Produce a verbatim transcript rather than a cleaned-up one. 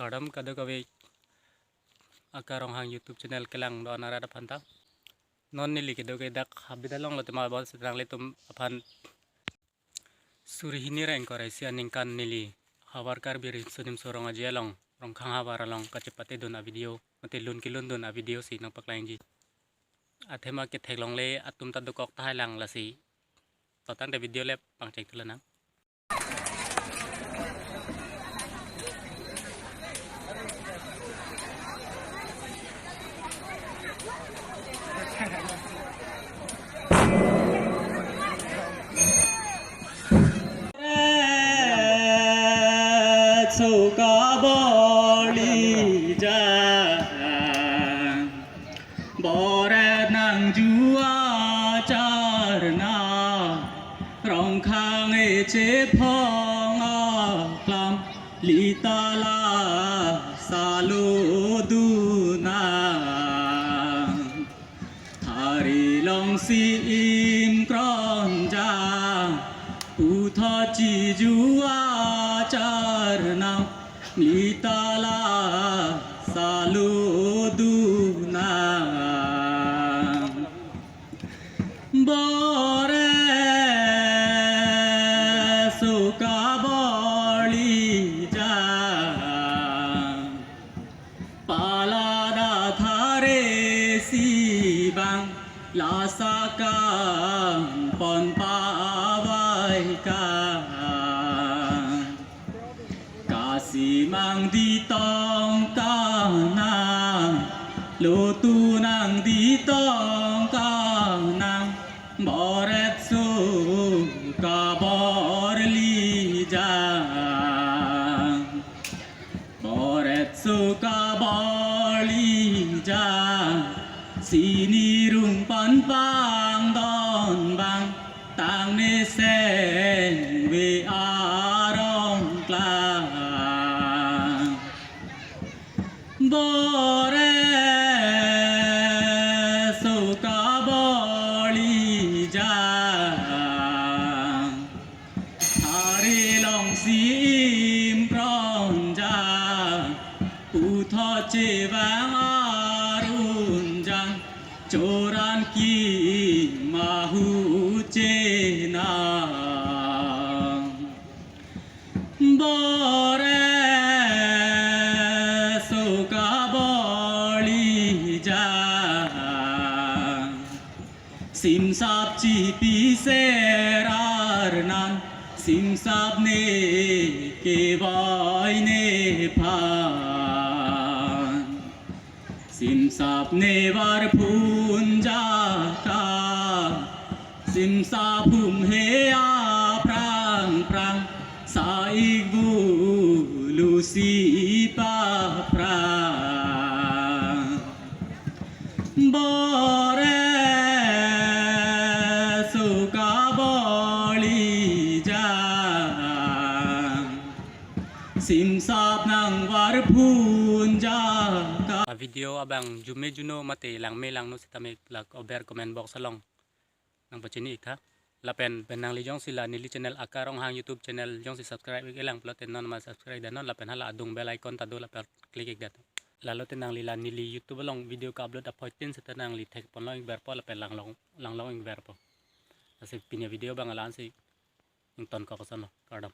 Kardom kadokave Aka Ronghang YouTube channel kelang do-an arat aphan ta. Non neli kedo ke dak habit along lote ma bol setrang le tum aphan suri hini ra ingkoi ra isi aningkan neli havar Karbi Riso Nimso Rong Aje along Rongkhang havar along kachepate dun a video mate lun kelun dun a video si nangpaklangji. Athema ketheklongle atum ta dokok tahai lang lasi. To tangte video le pangcheng thulang nang. Suka boli ja. Boret nangju achar nang, Rongkhang eche phong aklam, lita lasa lo dun nang. Thari alongsi ingkron ja, puthot cheju achar nang, lita lasa lo dun nang. Boret suka boli ja. Palada thare si bang lasa kangpon pavai kang. Kasimang ditong kanang, lotu nang ditong kanang, boret suka boli ja. Boret suka boli ja, sini rungpan pangdon bang, tang neseng ve arong klang. Boret suka boli ja. Thari alongsi ingkron ja, puthot chevang arun jang, choran kima huche nang. Boret suka boli ja. Simsap chipi serar nang, simsap ne kevoi nephan. Simsap ne varphun jaka, simsap humhe aphrang phrang, sa-ik vulu si paphrang. Boret suka boli ja. Simsap nang varphun jaka. A video abang jume juno mate langme langno sitame la over comment box along nangpachini ik tha. Lapen pen nangli jongsi la neli channel Aka Ronghang YouTube channel jongsi subscribe ik-e lang pulote non ma subscribe det non, lapen hala adung bell icon ta do lapen click ik det. Lalote nangli la neli YouTube along video ka-upload aphoitin seta nangli thekponlong ik verpo lapen langlong langlong ik verpo. Lasi pini a video abang la-ansi ingtonkok ason lo, kardom.